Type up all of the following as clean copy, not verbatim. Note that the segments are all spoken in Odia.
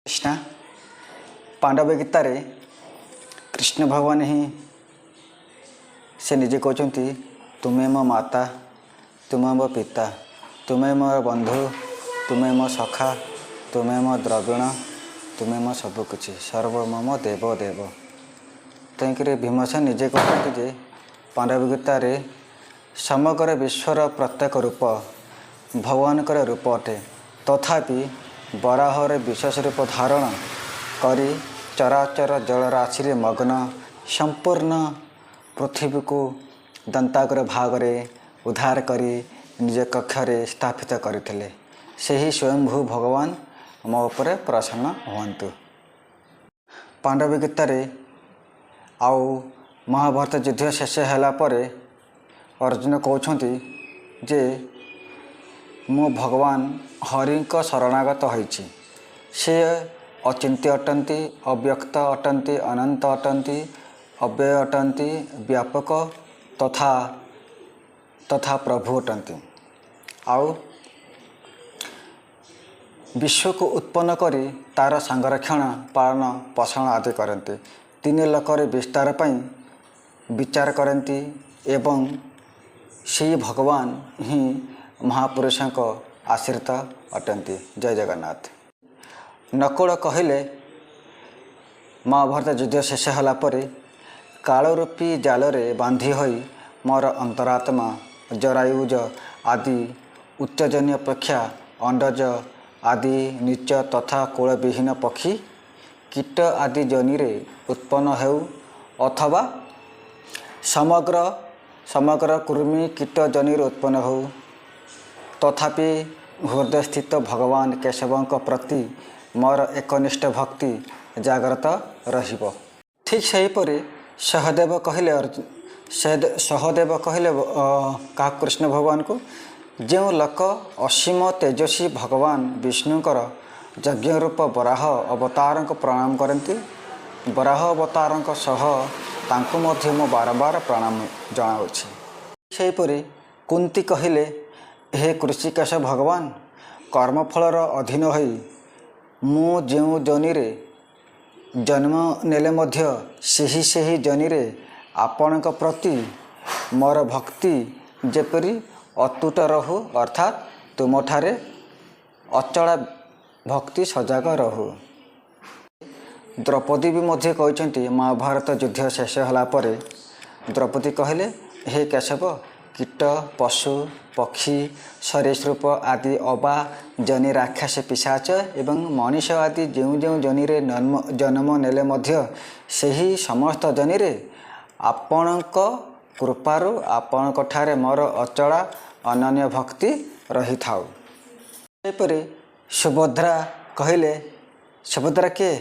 କୃଷ୍ଣ। ପାଣ୍ଡବ ଗୀତାରେ କୃଷ୍ଣ ଭଗବାନ ହିଁ ସେ ନିଜେ କହୁଛନ୍ତି, "ତୁମେ ମୋ ମାତା, ତୁମେ ମୋ ପିତା, ତୁମେ ମୋର ବନ୍ଧୁ, ତୁମେ ମୋ ସଖା, ତୁମେ ମୋ ଦ୍ରବିଣ, ତୁମେ ମୋ ସବୁକିଛି, ସର୍ବମମ ଦେବ ଦେବ।" ତେଣୁକରି ଭୀମସେନ ନିଜେ କହୁଛନ୍ତି ଯେ ପାଣ୍ଡବ ଗୀତାରେ ସମଗ୍ର ବିଶ୍ୱର ପ୍ରତ୍ୟେକ ରୂପ ଭଗବାନଙ୍କର ରୂପ ଅଟେ। ତଥାପି ବରାହରେ ବିଶେଷ ରୂପ ଧାରଣ କରି ଚରାଚର ଜଳରାଶିରେ ମଗ୍ନ ସମ୍ପୂର୍ଣ୍ଣ ପୃଥିବୀକୁ ଦନ୍ତାଗ୍ର ଭାଗରେ ଉଦ୍ଧାର କରି ନିଜ କକ୍ଷରେ ସ୍ଥାପିତ କରିଥିଲେ। ସେହି ସ୍ୱୟଂଭୂ ଭଗବାନ ମୋ ଉପରେ ପ୍ରସନ୍ନ ହୁଅନ୍ତୁ। ପାଣ୍ଡବ ଗୀତାରେ ଆଉ ମହାଭାରତ ଯୁଦ୍ଧ ଶେଷ ହେଲା ପରେ ଅର୍ଜୁନ କହୁଛନ୍ତି ଯେ ମୁଁ ଭଗବାନ ହରିଙ୍କ ଶରଣାଗତ ହୋଇଛି। ସେ ଅଚିନ୍ତ୍ୟ ଅଟନ୍ତି, ଅବ୍ୟକ୍ତ ଅଟନ୍ତି, ଅନନ୍ତ ଅଟନ୍ତି, ଅବ୍ୟୟ ଅଟନ୍ତି, ବ୍ୟାପକ ତଥା ତଥା ପ୍ରଭୁ ଅଟନ୍ତି ଆଉ ବିଶ୍ୱକୁ ଉତ୍ପନ୍ନ କରି ତାର ସଂରକ୍ଷଣ, ପାଳନ ପୋଷଣ ଆଦି କରନ୍ତି। ତିନି ଲୋକରେ ବିସ୍ତାର ପାଇଁ ବିଚାର କରନ୍ତି ଏବଂ ସେଇ ଭଗବାନ ହିଁ ମହାପୁରୁଷଙ୍କ ଆଶ୍ରିତ ଅଟନ୍ତି। ଜୟ ଜଗନ୍ନାଥ। ନକୁଳ କହିଲେ, ମହାଭାରତ ଯୁଦ୍ଧ ଶେଷ ହେଲା ପରେ କାଳରୂପୀ ଜାଲରେ ବାନ୍ଧି ହୋଇ ମୋର ଅନ୍ତରାତ୍ମା ଜରାୟୁଜ ଆଦି ଉଚ୍ଚଯୋନି ଅପେକ୍ଷା ଅଣ୍ଡଜ ଆଦି ନୀଚ ତଥା କୂଳବିହୀନ ପକ୍ଷୀ, କୀଟ ଆଦି ଯୋନିରେ ଉତ୍ପନ୍ନ ହେଉ ଅଥବା ସମଗ୍ର କୃମି କୀଟ ଯୋନିରେ ଉତ୍ପନ୍ନ ହେଉ, ତଥାପି ହୃଦୟସ୍ଥିତ ଭଗବାନ କେଶବଙ୍କ ପ୍ରତି ମୋର ଏକନିଷ୍ଠ ଭକ୍ତି ଜାଗ୍ରତ ରହିବ। ଠିକ୍ ସେହିପରି ସହଦେବ କହିଲେ, ସହଦେବ କହିଲେ କାହା? କୃଷ୍ଣ ଭଗବାନଙ୍କୁ। ଯେଉଁ ଲୋକ ଅସୀମ ତେଜସ୍ୱୀ ଭଗବାନ ବିଷ୍ଣୁଙ୍କର ଯଜ୍ଞ ରୂପ ବରାହ ଅବତାରଙ୍କୁ ପ୍ରଣାମ କରନ୍ତି, ବରାହ ଅବତାରଙ୍କ ସହ ତାଙ୍କୁ ମଧ୍ୟ ମୁଁ ବାରମ୍ବାର ପ୍ରଣାମ ଜଣାଉଛି। ସେହିପରି କୁନ୍ତି କହିଲେ, ହେ ହୃଷୀକେଶ ଭଗବାନ, କର୍ମଫଳର ଅଧୀନ ହୋଇ ମୁଁ ଯେଉଁ ଯୋନିରେ ଜନ୍ମ ନେଲେ ମଧ୍ୟ ସେହି ସେହି ଯୋନିରେ ଆପଣଙ୍କ ପ୍ରତି ମୋର ଭକ୍ତି ଯେପରି ଅତୁଟ ରହୁ, ଅର୍ଥାତ୍ ତୁମଠାରେ ଅଚଳ ଭକ୍ତି ସଜାଗ ରହୁ। ଦ୍ରୌପଦୀ ବି ମଧ୍ୟ କହିଛନ୍ତି, ମହାଭାରତ ଯୁଦ୍ଧ ଶେଷ ହେଲା ପରେ ଦ୍ରୌପଦୀ କହିଲେ, ହେ କେଶବ, କୀଟ, ପଶୁ, ପକ୍ଷୀ, ସରୀସୃପ ଆଦି ଅବା ଯୋନି, ରାକ୍ଷସ, ପିଶାଚ ଏବଂ ମଣିଷ ଆଦି ଯେଉଁ ଯେଉଁ ଯୋନିରେ ଜନ୍ମ ନେଲେ ମଧ୍ୟ ସେହି ସମସ୍ତ ଯୋନିରେ ଆପଣଙ୍କ କୃପାରୁ ଆପଣଙ୍କଠାରେ ମୋର ଅଚଳା ଅନନ୍ୟ ଭକ୍ତି ରହିଥାଉ। ସେହିପରି ସୁଭଦ୍ରା କହିଲେ, ସୁଭଦ୍ରା କିଏ?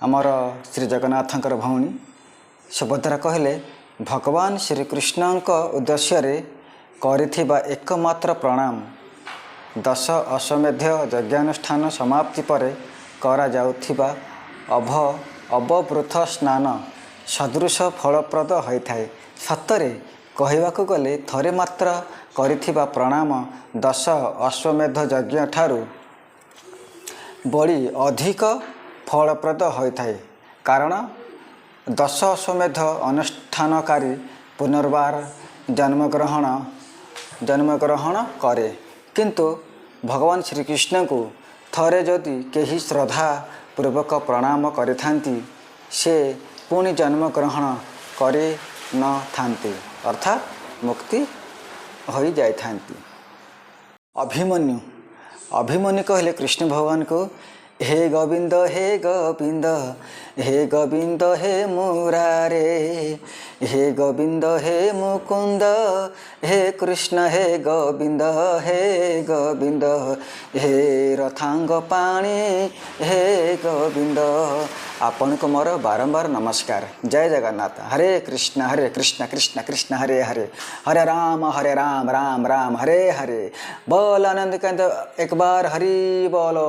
ଆମର ଶ୍ରୀ ଜଗନ୍ନାଥଙ୍କର ଭଉଣୀ ସୁଭଦ୍ରା କହିଲେ, ଭଗବାନ ଶ୍ରୀକୃଷ୍ଣଙ୍କ ଉଦ୍ଦେଶ୍ୟରେ କରିଥିବା ଏକମାତ୍ର ପ୍ରଣାମ 10 ଅଶ୍ୱମେଧ ଯଜ୍ଞାନୁଷ୍ଠାନ ସମାପ୍ତି ପରେ କରାଯାଉଥିବା ଅବଭୃଥ ସ୍ନାନ ସଦୃଶ ଫଳପ୍ରଦ ହୋଇଥାଏ। ସତରେ କହିବାକୁ ଗଲେ ଥରେ ମାତ୍ର କରିଥିବା ପ୍ରଣାମ 10 ଅଶ୍ୱମେଧ ଯଜ୍ଞ ଠାରୁ ବଳି ଅଧିକ ଫଳପ୍ରଦ ହୋଇଥାଏ। କାରଣ 10 ଅଶ୍ୱମେଧ ଅନୁଷ୍ଠାନକାରୀ ପୁନର୍ବାର ଜନ୍ମଗ୍ରହଣ କରେ, କିନ୍ତୁ ଭଗବାନ ଶ୍ରୀକୃଷ୍ଣଙ୍କୁ ଥରେ ଯଦି କେହି ଶ୍ରଦ୍ଧା ପୂର୍ବକ ପ୍ରଣାମ କରିଥାନ୍ତି, ସେ ପୁଣି ଜନ୍ମଗ୍ରହଣ କରିନଥାନ୍ତି, ଅର୍ଥାତ୍ ମୁକ୍ତି ହୋଇଯାଇଥାନ୍ତି। ଅଭିମନ୍ୟୁ କହିଲେ କୃଷ୍ଣ ଭଗବାନଙ୍କୁ, ହେ ଗୋବିନ୍ଦ, ହେ ଗୋବିନ୍ଦ, ହେ ଗୋବିନ୍ଦ, ହେ ମୁରାରେ, ହେ ଗୋବିନ୍ଦ, ହେ ମୁକୁନ୍ଦ, ହେ କୃଷ୍ଣ, ହେ ଗୋବିନ୍ଦ, ହେ ଗୋବିନ୍ଦ, ହେ ରଥାଙ୍ଗ ପାଣି, ହେ ଗୋବିନ୍ଦ, ଆପଣଙ୍କୁ ମୋର ବାରମ୍ବାର ନମସ୍କାର। ଜୟ ଜଗନ୍ନାଥ। ହରେ କୃଷ୍ଣ ହରେ କୃଷ୍ଣ କୃଷ୍ଣ କୃଷ୍ଣ ହରେ ହରେ, ହରେ ରାମ ହରେ ରାମ ରାମ ରାମ ହରେ ହରେ। बोल ଆନନ୍ଦ कंद एक बार हरि बोलो।